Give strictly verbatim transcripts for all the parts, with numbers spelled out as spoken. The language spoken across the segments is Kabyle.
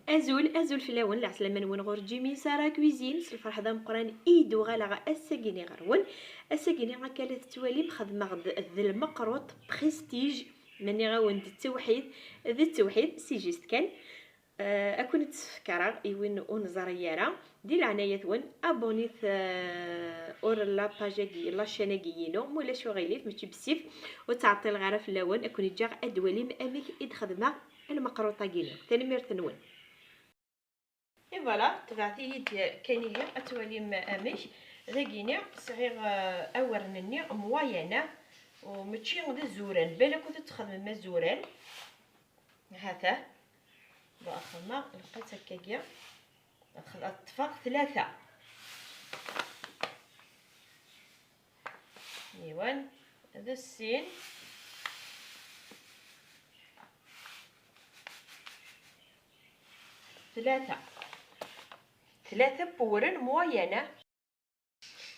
Azul, azul fell-awen, lɛeslama-nwen ɣur Jimmy Sarah Cuisine, s lferḥ d ameqqran i d-uɣaleɣ ass-agi-ni ɣer-wen. Ass-agi-ni, akka la tettwalim, xedmeɣ-d d lmeqruṭ prestige, ma nniɣ-awen-d d tewḥid, d tewḥid, si jist kan. Eh, ad ken-id-sfekreɣ i win ur neẓri ara. Di leɛnaya-twen, abunit, eh, ur la page-agi, la chaîne-agi-inu, ma ulac uɣilif, mačči bessif, ur ttɛeṭṭileɣ ara fell-awen, ad ken-ǧǧeɣ ad d-twalim amek i d-xedmeɣ lmeqruṭ-agi-inu. Tanemmirt-nwen. Et voilà, tebɛet-iyi-d kan ihi ad twalim amek. Dagini sɛiɣ, eh, awren-nni moyen, u mačči d azuran, balak ur t-txedmem azuran. Hata. Bon, axedmeɣ lqat akkagi. Ad ṭṭfeɣ tlata. Yiwen, d sin, tlata. Tlata n wewren moyen.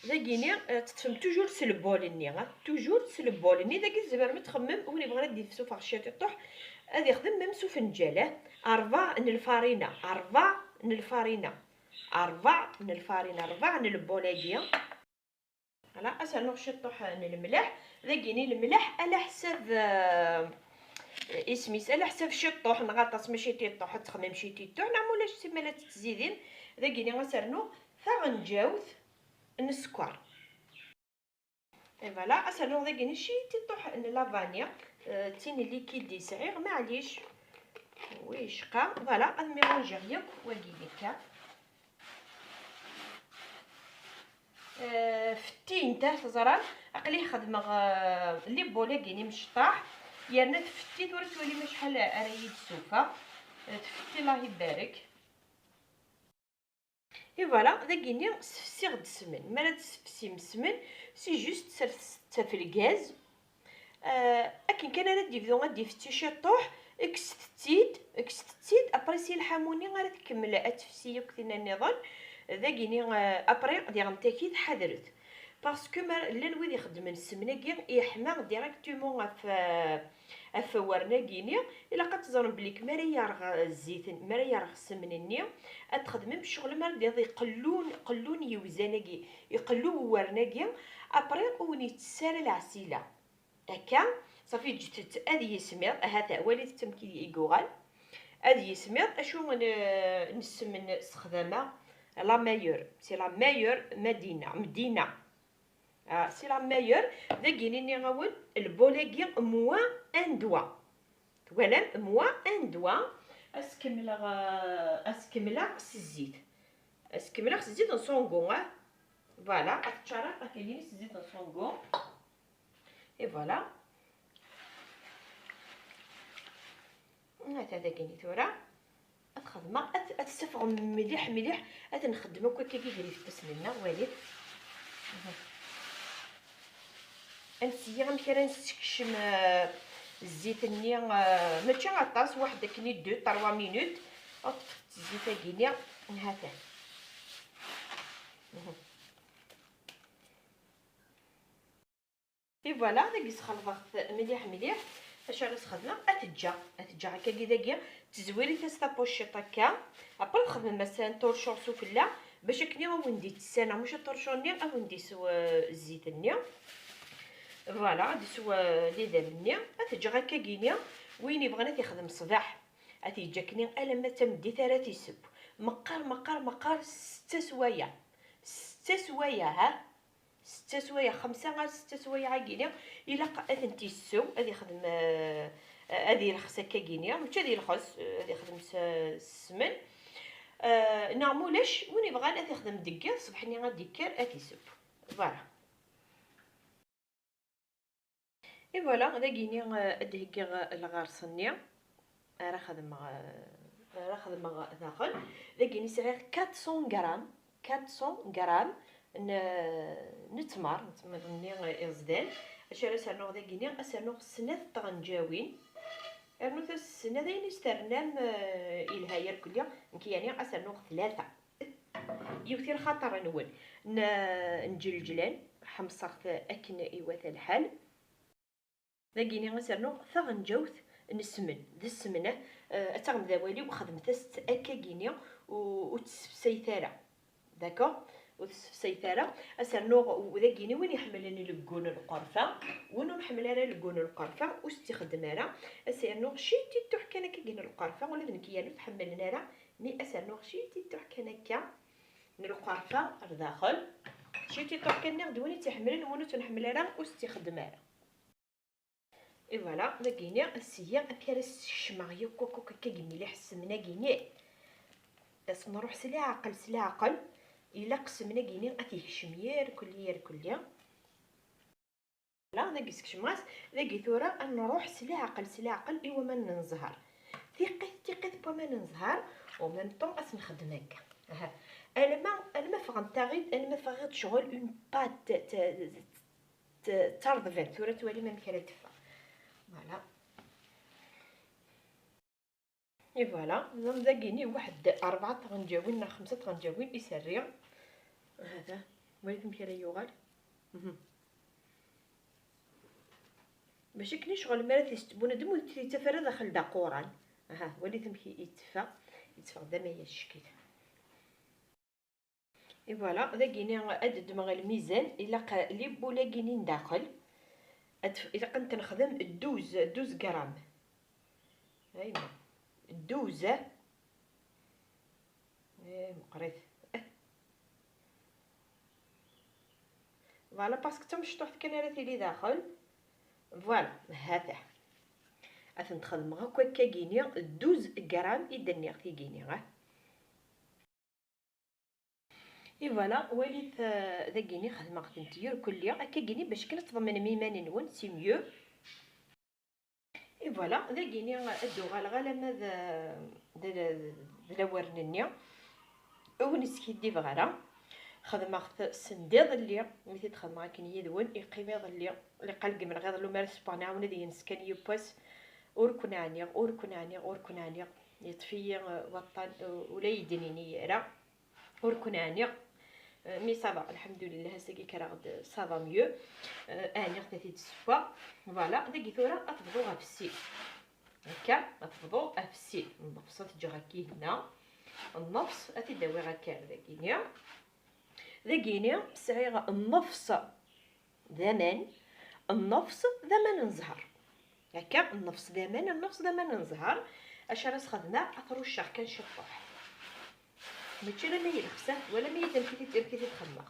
Dagini, eh, teṭṭfem toujours s lbol-nni, ah, toujours s lbol-nni. Dagi tzemrem ad txemmem, win yebɣan ad d-yessufeɣ ciṭuḥ, ad ixdem même s ufenǧal, ah. Ṛebɛa n lfarina, ṛebɛa n lfarina, ṛebɛa n lfarina, ṛebɛa n lbol-agi. Voilà, ad s-rnuɣ ciṭuḥ n lemleḥ. Dagini lemleḥ ala ḥsab, eh, isem-is, ala ḥsab ciṭuḥ neɣ aṭas, mačči tiṭuḥ, ad txemmem ci tiṭuḥ, neɣ ma ulac simmal ad tt-tzidim. Dagini ad s-rnuɣ taɣenǧawt n sskeṛ. Et voilà, ad s-rnuɣ dagini ci tiṭuḥ n la vanille, eh, d tin liquide i sɛiɣ, maɛlic. Wicqa, voilà, ad mélangeɣ yakk wagi akka. Eh, fettint, ah, teẓram, aql-i xedmeɣ, eh, les bols-agi n imecṭaḥ, yerna tfettit, ur twalim acḥal ara iyi-d-tessufeɣ. Eh, tfetti, Allah ibarek. Et voilà, dagini sefsiɣ-d ssmen. Mi ara d-tessefsim ssmen, c'est juste serset-t ɣef lgaz. Eh, akken kan ara d-yebdu ad d-ifetti ciṭuḥ, kkset-t-id, kkset-t-id, après si lḥamu-nni ara tkemmel ad tefsi akk tinna nniḍen. Dagini, eh, après diɣen takit ḥadret. Parce que ma llan wid ixeddmen ssmen-agi, iḥma directement ɣef, eh, ɣef wewren-agi-ni, ilaq ad teẓrem belli mi ara yerɣ zzit, mi ara yerɣ ssmen-nni, ad txedmem ccɣel mi ara d-iqellun, qellun yiwzan-agi, iqellu wewren-agi, après ur wen-yettess ara lɛesila. Akka, ṣafi ǧǧet-t ad yismiḍ, ahat walit-t amek i yuɣal. Ad yismiḍ, acu n, n ssem n ssexdama, la meilleure, c'est la meilleure Medina, Medina. Ah, c'est la meilleure. Dagini nniɣ-awen, lbol-agi, moins un doigt. Twalam, moins un doigt. Ad s-kemmleɣ, ah, ad s-kemmleɣ s zzit. Ad s-kemmleɣ s zzit n sungu, ah. Voilà, ad teččareɣ akagini s zzit n sungu. Et voilà. Ata dagini tura. Ad xedmeɣ, ad, ad tessafɣem mliḥ, mliḥ, ad nxeddem akk akkagi gar ifettasen-nneɣ, walit. Mhm. Ad nseyyi amek ara nessekcem, eh, zzit-nni, eh, mačči aṭas, waḥed akken i deux, trois minutes, ad ṭṭfet zzit-agi-nni, nhata. Mhm. Et voilà, dagi sxelḍeɣ-t mliḥ mliḥ. Acu ara sxedmeɣ? Ad t-ǧǧeɣ, ad t-ǧǧeɣ akkagi dagi. Tezwirit-as tapuciṭ akka. Après txedmem-as un torchon sufella, bac akken ad wen-d-ittess, neɣ mačči torchon-nni, ad wen-d-isew, eh, zzit-nni. Voilà, ad isew, eh, lidam-nni. Ad t-ǧǧeɣ akkagi-ni. Win yebɣan ad t-ixdem ṣṣbeḥ, ad t-yeǧǧ akkenni alamma d tameddit ara t-isew. Meqqar, meqqar, meqqar, setta swayeɛ. Setta swayeɛ, ha? Setta swayeɛ, xemsa ɣer setta swayeɛ-agi-ni, ilaq ad tent-isew, ad ixdem, eh, ad ilxes akkagi-ni, mačči ad ilxes, eh, ad ixdem s, s ssmen. Eh, neɣ ma ulac, win ibɣan ad ixdem deg yiḍ, ṣṣbeḥ-nni ad d-ikker, ad t-isew. Voilà. Et voilà, dagini, eh, ad d-heggiɣ, eh, lɣers-nni. Ara xedmeɣ, eh, ara xedmeɣ daxel. Dagini sɛiɣ quatre cents grammes, quatre cents grammes n, n ttmer, n ttmer-nni iẓdan. Acu ara s-rnuɣ dagini? Ad s-rnuɣ snat tɣenǧawin. Rnut-as snat, ayen i s-ternam, eh, ilha yarkelli. Nekk yani ad s-rnuɣ tlata. Yiwet i lxaṭer-nwen n, n ǧelǧlan, ḥemṣeɣ-t akken iwata lḥal. Dagini ad s-rnuɣ taɣenǧawt n ssmen, d ssmen, eh, ad taɣem d awal-iw, xedmet-as-tt akkagini, u-, ur tt-ssefsayet ara. D'accord? Ur tt-ssefsayet ara. Ad s-rnuɣ, u-, dagini win iḥemmlen leggu n lqerfa, win ur nḥemmel ara leggu n lqerfa, ur s-tt-ixeddem ara. Ad s-rnuɣ ciṭiṭuḥ kan akkagini n lqerfa, ula d nekk yernu ur t-ḥemmlen ara, mais ad s-rnuɣ ciṭiṭuḥ kan akka n lqerfa ar daxel. Ciṭiṭuḥ kan, nniɣ-d win i tt-iḥemmlen, win ur tt-nḥemmel ara, ur s-tt-ixeddem ara. Et voilà, dagini, seg-a amek ara s-skecmeɣ yakk, yakk, yakk akka i yemliḥ ssem-agi-ni. As nruḥ s leɛqel, s leɛqel. Ilaq ssem-agi-ni ad t-yekcem irkelli, irkelli. Voilà, dagi skecmeɣ-as. Dagi tura ad nruḥ s leɛqel, s leɛqel i waman n zzher. Tiqqit, tiqqit n waman n zzher, en même temps ad s-nxeddem akka. Aha. Alma, alma ffɣent-aɣ-id, alma ffɣeɣ-id ccɣel une pâte, t-, t-, tarḍbant. Tura twalim amek ara d-teffeɣ. Voilà. Et voilà, nẓam dagini waḥed rebɛa tɣenǧawin neɣ xemsa tɣenǧawin i s-rriɣ. Hada, walit amek ara yuɣal. Mhm. Mačči akken i ccɣel mi ara t-yesteww unedm ur t-yettaf ara daxel d aquran. Aha, walit amek i yetteffeɣ, yetteffeɣ d amayas ccekk-it. Et voilà, dagini ad ddmeɣ lmizan, ilaq libul-agi-ni n daxel, ad f-, ilaq ad t-nexdem douze, douze grammes. Aywa, douze. Eh, meqqrit. Voilà, parce que d tamecṭuḥt kan ara tili daxel. Voilà, hata. Ad tent-xedmeɣ akk akkagini, douze grammes i d-nniɣ tigini, ah. Et voilà, walit, euh, dagini xedmeɣ-tent irkelli, akkagini bac kan ad tḍemnem iman-nwen, c'est mieux. Et voilà, dagini ad d-uɣaleɣ alamma d, d, d, d lawer-nni. Ur wen-skiddibeɣ ara. Xedmeɣ-t send iḍelli, mi t-id-xedmeɣ akken yid-wen, iqqim iḍelli. Liqal gemreɣ iḍelli, umar ssbeɣ nɛawen ad yens kan yiwwas. Ur ken-ɛniɣ, ur ken-ɛniɣ, ur ken-ɛniɣ. Yeṭṭef-iyi, eh, waṭṭan, eh, ula yi-d-nini ara. Ur ken-ɛniɣ. Eh, mi ça va, lḥemdulillah, ass-agi kkreɣ-d, ça va mieux. Eh, ɛniɣ-t ad t-id-ssewweɣ. Voilà, dagi tura ad tebḍu ɣef sin. Akka, ad tebḍu ɣef sin. Nnefṣ ad t-ǧǧeɣ akka i hna. Nnefṣ ad t-id-awiɣ akka ar dagini. Dagini sɛiɣ nnefṣ d aman, nnefṣ d aman n zzher. Akka, nnefṣ d aman, nnefṣ d aman n zzher. Acu ara s-xedmeɣ? Ad t-rucceɣ kan ciṭṭuḥ. Mačči alamma yelxes, wala mi yid amek i t-id, amek i t-id-xedmeɣ.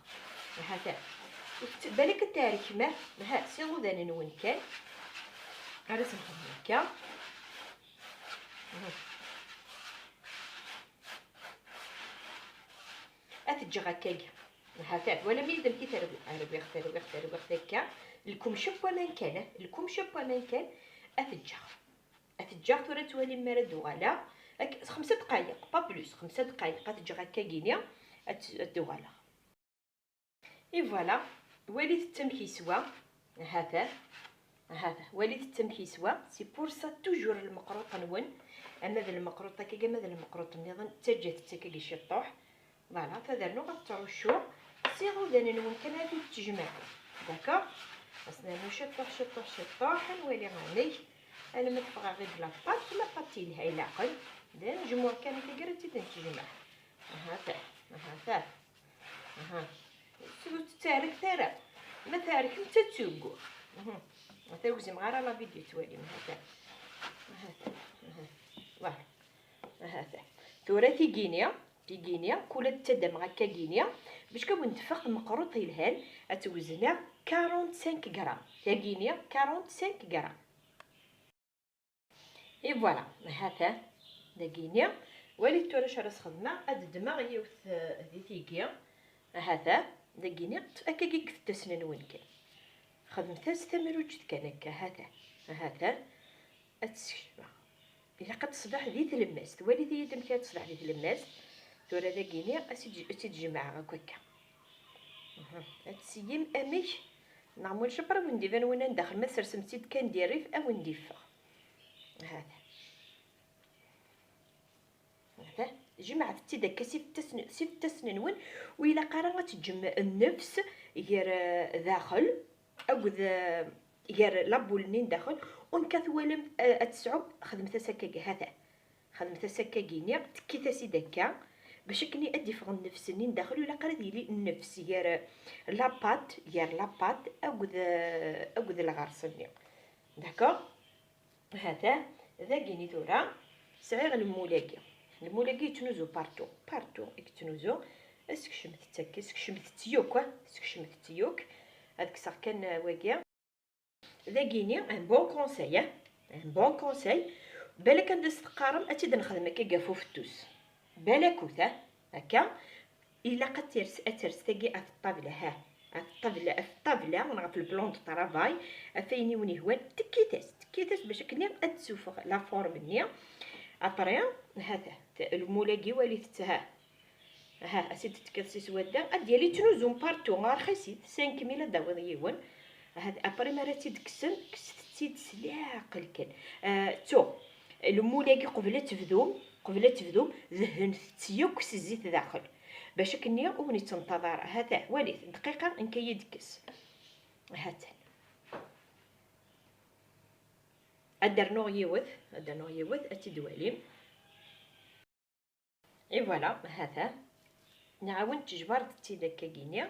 Hata. Balak ad tɛerkem, ha, s iḍudan-nwen kan. Ara s-nxedmeɣ akka. Mhm. Ad t-ǧǧeɣ akkagi. Hata, wala mi yid amek i terwi. Rwiɣ, terwiɣ, terwiɣ akka. Lkumc akk aman kan, eh? Lkumc akk aman kan. Ad t-ǧǧeɣ. Ad t-ǧǧeɣ tura, ad twalim mi ara d-uɣaleɣ. Ak-, xemsa dqayeq, pas plus, xemsa dqayeq, ad t-ǧǧeɣ akkagini, ad t-, ad d-uɣaleɣ. Et voilà, walit amek yeswa, hata, hata, walit amek yeswa, c'est pour ça toujours lmeqruṭ-nwen, ama d lmeqruṭ akkagi, ama d lmeqruṭ nniḍen, ttaǧǧat-tt akkagi ciṭṭuḥ. Voilà, ad rnuɣ ad ttruccuɣ s iḍudan-nwen kan ad t-id-tjemɛem. D'accord? Ad s-nernu ciṭṭuḥ, ciṭṭuḥ, ciṭṭuḥ, ad nwali amek. Alma teffeɣ-aɣ-id la pâte, la pâte yelha ilaqen. D amejmuɛ kan akka ara tt-id-netjemɛ. Aha ta, aha ta. Aha. Ur tt-, ur tettɛerriket ara. Ma tɛerkemt ad teggu. Mhm. Ata ur gzimeɣ ara la vidéo twalim. Aha ta. Aha ta. Aha. Voilà. Aha ta. Tura tigini, tigini, kul ad ttaddameɣ akka gini, bac kan wen-d-teffeɣ tmeqruṭ yelhan, ad twezneɣ quarante-cinq grammes. Tagini, quarante-cinq grammes. Et voilà, hata, dagini. Walit tura acu ara s-xedmeɣ, ad ddmeɣ yiwet, eh, di tigi. Hata, dagini, akkagi deg ifassen-nwen kan. Xedmet-as tamruǧt kan akka, hata, hata. Ad tt-skecmeɣ. Ilaq ad teṣbeḥ di tlemmast. Walit-iyi-d amek ara teṣbeḥ di tlemmast. Tura dagini, ad tt-id-, ad tt-id-jemɛeɣ akk akka. Mhm. Ad tseyyim amek, neɣ ma ulac après ad wen-d-iban win n daxel, ma tersem-tt-id kan di rrif, ad wen-d-iffeɣ. Hada. Hada. Jemɛet-tt-id akka s ifassen-, s ifassen-nwen, ur ilaq ara ad teǧǧem nnefs gar, eh, daxel akked, eh, gar la boule-nni n daxel, Une fois twalam, eh, ad tesɛum, xedmet-as akkagi, ha-t-a. Xedmet-as akkagi-nni, tekkit-as-id akka, bac akken ad d-iffeɣ nnefs-nni n daxel, ur ilaq ara ad yili nnefs gar, eh, la pâte, gar la pâte akked, eh, akked lɣers-nni. D'accord? Ha-t-a, dagini tura, sɛiɣ lmul-agi. Lmul-agi yettnuzu partout, partout i yettnuzu. Skecmet-tt akka, skecmet-tt yakk, skecmet-tt yakk. Ad kkseɣ kan, eh, wagi. Dagini, un bon conseil, eh? Un bon conseil. Balak anda s-teqqarem, ad tt-id-nexdem akka ɣef ufettus. Balakut, eh? Akka. Ilaq ad ters, ad ters tagi ɣef ṭṭabla, ha. Ɣef ṭṭabla, ɣef ṭṭabla, neɣ ɣef le plan de travail, ɣef ayen i wen-ihwan, tekkit-as, tekkit-as bac akken ad d-tessufeɣ la forme-nni. Après, ha-t-a, t-, lmul-agi, walit-t, ha. Aha, ad t-id-tekkiḍ si swadda, ad d-yali ttnuzun partout, rxis-it, cinq mille ad d-tawiḍ yiwen. Aha, après mi ara tt-id-kksen, kkset-tt-id s leɛqel kan. Ah, ttu, lmul-agi qbel ad tebdum, qbel ad tebdum, dehnet-tt yakk s zzit daxel. Bac akken ur wen-ittenṭaḍ ara. Ha-t-a, walit, dqiqa, nekk ad iyi-d-tekkes. Ha-t-an. Ad d-rnuɣ yiwet, ad d-rnuɣ yiwet, ad tt-id-twalim. Et voilà, ha-t-a. Nɛawen ttejbar-d-tt-id akkagini.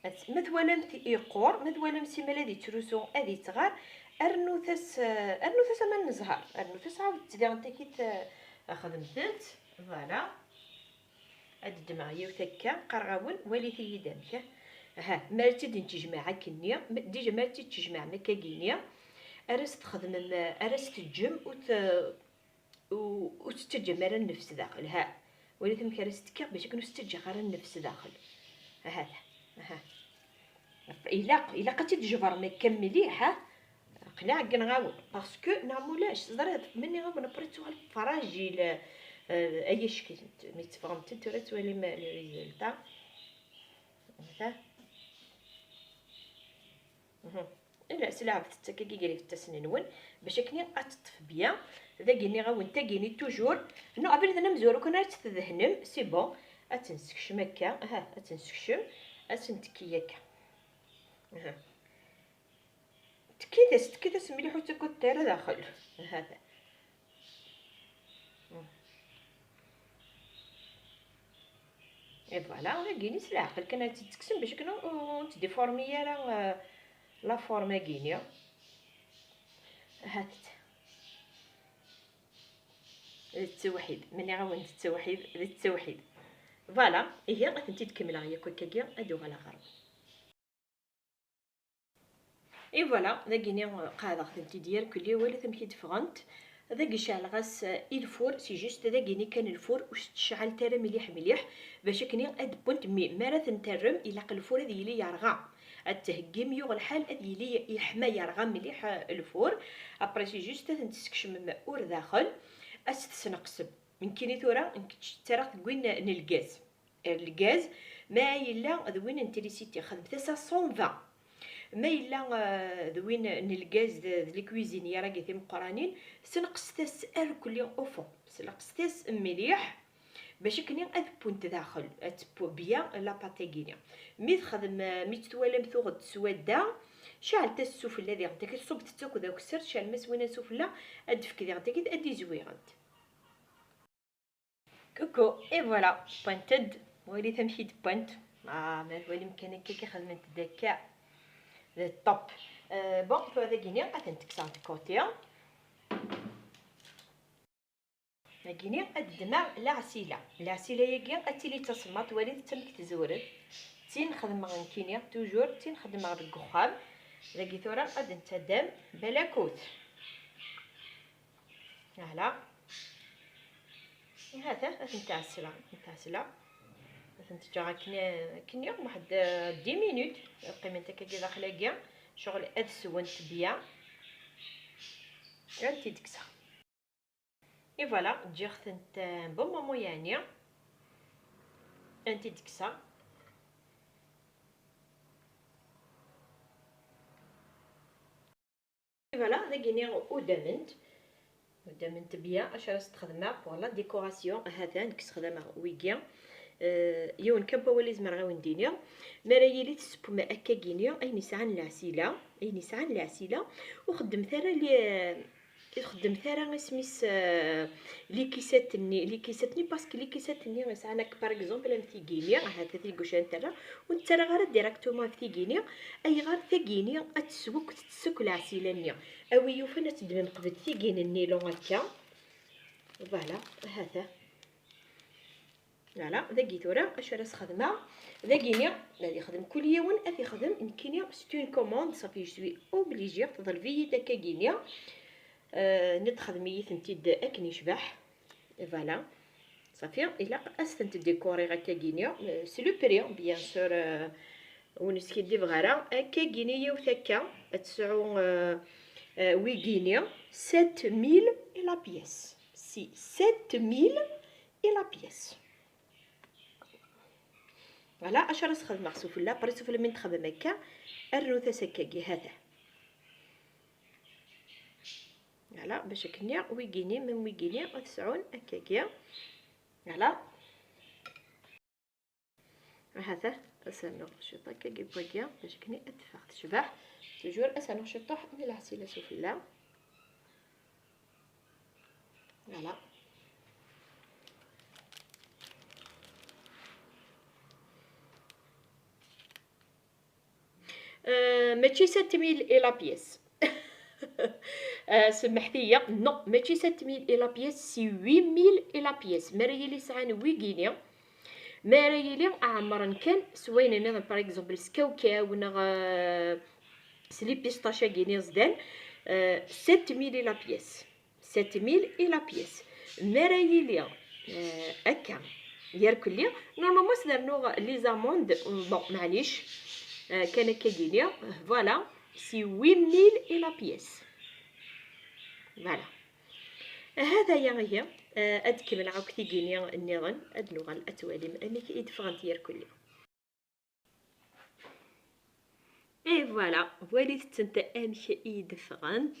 At-, ma twalamt iqqur, ma twalam simmal ad yettrusu, ad yettɣar, rnut-as, eh, rnut-as aman n zzher, rnut-as, ɛawdet-tt diɣen takit, eh, xedmet-tt. Voilà. Ad ddmeɣ yiwet akka, qqareɣ-awen, walit-iyi-d amek. Aha, mi ara tt-id-nettejmaɛ akkenni, m-, déjà mi ara tt-id-tejmaɛem akkagini, ara s-txedmem, ara s-teǧǧem ur t-, u-, ur tettaǧǧam ara nnefs daxel, ha. Walit amek ara s-tekkiɣ, bac akken ur tettaǧǧaɣ ara nnefs daxel. Aha, aha. Ilaq, ilaq ad tt-id-tjebṛem akka mliḥ, ha. Aql-i ɛeggneɣ-awen, parce que neɣ mulac, teẓriḍ, mi nniɣ-awen après tuɣal fragile, euh, ay acki, mi teffɣemt-d tura ad twalim le résultat. Ata. Mhm. Ala, sleɛbet-tt akkagi gar ifassen-nwen, bac akken ad teṭṭef bien. Dagi nniɣ-awen tagini toujours. Non, abrid n amezwaru kan ara tt-tdehnem, c'est bon. Ad tt-nessekcem akka, aha, ad tt-nessekcem, ad tt-nettekki akka. Aha. Tekkit-as, tekkit-as mliḥ, ur ttaggad ara daxel. Aha. Et voilà, dagini s leɛqel kan ad tt-id-tekksem bac akken ur, ur ttdiformi ara, euh, la forme-agini. Hat-tt. D ttewḥid, ma nniɣ-awen d ttewḥid, d ttewḥid. Voilà, ihi ad tent-id-kemmleɣ yakk akkagi, ad uɣaleɣ ɣer-wen. Et voilà, dagini qeɛdeɣ-tent-id irkelli, walit amek i d-ffɣent. Dagi ceɛleɣ-as, eh, i lfur, c'est juste dagini kan lfur, ur s-tecɛelt ara mliḥ mliḥ, bac akken ad wwent, mais mi ara tent-terrem, ilaq lfur ad yili yerɣa. Ad t-theggim, yuɣ lḥal ad yili yeḥma, yerɣa mliḥ, eh, lfur. Après, c'est juste ad tent-teskecmem ur daxel, ad s-tesneqsem. Nekkini tura, nekk ttarraɣ deg win n lgaz. Lgaz, ma yella d win n trisiti, xedmet-as à cent vingt. Ma yella, euh, d win n lgaz d, d lkuiziniyer-agi timeqqranin, sneqset-as irkelli au fond, sneqset-as mliḥ, bac akken ad wwent daxel, ad tewwu bien la pâte-agini. Mi texdem, mi tt-twalam tuɣ-d swadda, ceɛlet-as sufella diɣen, tagi tṣubbet-tt akk d akessar, tceɛlem-as winna sufella, ad d-tefk diɣen, tagi ad d-izwiɣent. Coucou, et voilà, wwant-d. Walit amek i d-wwant. Ah, ma twalim kan akka i xedment d akka. D top. Euh, bon, tura dagini ad tent-kkseɣ de côté. Dagini ad ddmeɣ leɛsila. Leɛsila-agi ad tili d tasemmaḍt, walit amek tezwret. D tin xedmeɣ nekkini, toujours d tin xedmeɣ deg uxxam. Dagi tura ad d-nettaddam balakut. Voilà. Hata, ad tent-ɛeslɣ, ad tent-ɛeslɣ. Ad tent-ǧǧeɣ akken, akken yuɣ waḥed, euh, dix minutes. Ad qqiment akkagi daxel-agi. Ccɣel ad swent bien. Ad tent-id-kkseɣ. Et voilà, ǧǧiɣ-tent, euh, un bon moment yeɛni. Ad tent-id-kkseɣ. Voilà, dagini udament. Udament bien, acu ara s-txedmeɣ pour la décoration. Hatan, nekk sexdameɣ wigi. Euh, yiwen kan n wawal i zemreɣ ad wen-d-iniɣ. Mi ara yili tessewwem akkagini, ayen yesɛan leɛsila. ayen yesɛan lɛesila, ur xeddmet ara li-, ur xeddmet ara isem-is, euh, likisat-nni, likisat-nni, parce que likisat-nni yesɛan akk, par exemple, am tigi-nni, ahat tiguca n tara, ur nettarra ara directement ɣef tigi-nni. Ayɣer? Tagi-nni ad teswek, tettessuk lɛesila-nni. A wi yufan ad teddmem qbel tigi-nni long akka. Voilà, ahat. Voilà, dagi tura acu ara s-xedmeɣ? Dagini ad yexdem kul yiwen, ad yexdem nekkini, c'est une commande, صافي, je suis obligée, teḍleb-iyi-d akkagini. Euh, nid xdem-iyi-tent-id akken yecbeḥ. Voilà. صافي, ilaq ad s-tent-décoriɣ akkagini. Euh, c'est le prix, bien sûr, euh, ur neskiddibeɣ ara. Akkagini yiwet akka, ad tesɛu, euh, euh, wigini, sept mille et la pièce. Si, sept mille et la pièce. Voilà, acu ara s-xedmeɣ sufella? Après sufella mi n-txedmem akka, rrut-as akkagi, hata. Voilà, bac akken wigini, même wigini, ad sɛun akkagi. Voilà. Hata, ad s-rnuɣ ciṭ akkagi n wagi, bac akken ad teffeɣ tecbeḥ. Toujours ad s-rnuɣ ciṭuḥ n lɛesila sufella. Voilà. Euh, mačči sept mille et la pièce. Euh, semmeḥt-iyi. Non, mačči sept mille et la pièce, c'est huit mille et la pièce. Mi ara yili sɛan wigini, mi ara yili ɛemmren kan s wayen nniḍen, par exemple, s kawkaw neɣ, euh, s les pistaches-agi-nni zdan, euh, sept mille et la pièce. Sept mille et la pièce. Mi ara yili, euh, akka, yerkelli, normalement ad s-rnuɣ les amandes, bon, maɛlic, euh, kan akkagini, voilà, c'est huit mille et la pièce. Voilà. Hada ya ihi, euh, ad kemmleɣ akk tigini nniḍen, ad nuɣal ad twalim amek i d-ffɣent yerkelli. Et voilà, walit-tent amek i d-ffɣent.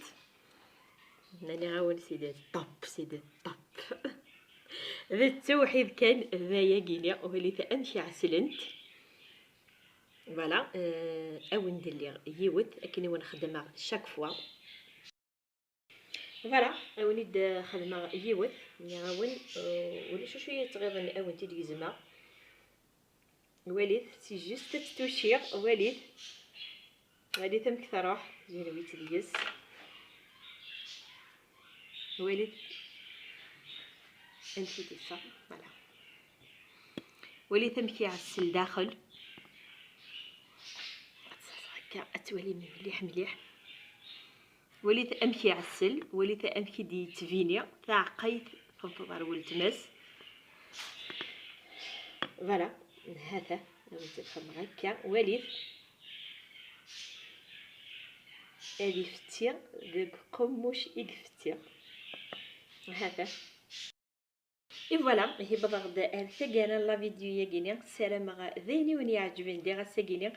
Nniɣ-awen c'est des top, c'est des top. D ttewḥid kan d ayagi-nni, walit amek ɛeslent. Voilà, euh, ad wen-d-lliɣ yiwet akken i wen-xeddmeɣ chaque fois. Voilà, ad wen-id-xedmeɣ yiwet, nniɣ-awen, euh, ulac acu i yi-ttɣiḍen ad wen-tt-id-gezmeɣ. Walit, c'est juste ad tt-tuciɣ, walit. Walit amek truḥ, yenwi-tt deg-s. Walit amek i d-iṣṣer, voilà. Walit amek iɛessel daxel. Ad tt-ẓẓeɣ akka, ad twalim mliḥ mliḥ. Walit amek iɛessel, walit amek i d-yettbini, taɛeqqayt tewweḍ ar weltma-s. Voilà, hata, ad tt-xedmeɣ akka, walit. Ad ifetti deg uqemmuc i ifetti. Hata. Et voilà, ihi wwḍeɣ-d ar taggara n la vidéo-yagi-ni. Ssarameɣ d ayen i wen-iɛeǧben diɣ ass-agi-ni.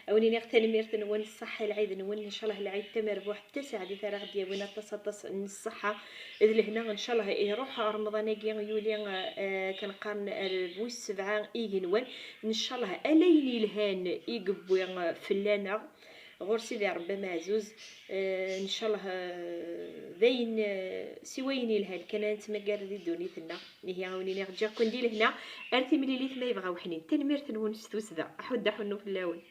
A wen-iniɣ tanemmirt-nwen, ṣṣeḥḥa lɛid-nwen, ncallah lɛid tamerbuḥt, tasaɛdit ara ɣ-d-yawin aṭas aṭas n ṣṣeḥḥa d lehna. Ncallah iruḥ Remḍan-agi, yuli, eh, kan qqaren ar wis sebɛa igenwan. Ncallah ala ayen yelhan i yewwi fell-aneɣ ɣur Sidi Ṛebbi ameɛzuz. Eh, ncallah, eh, d ayen, eh, si wayen yelhan kan ara nettmagar di ddunit-nneɣ. Ihi, a wen-iniɣ, ǧǧiɣ-ken di lehna. Ar timlilit ma yebɣa weḥnin. Tanemmirt-nwen s tussda. Aḥuddu aḥunnu fell-awen.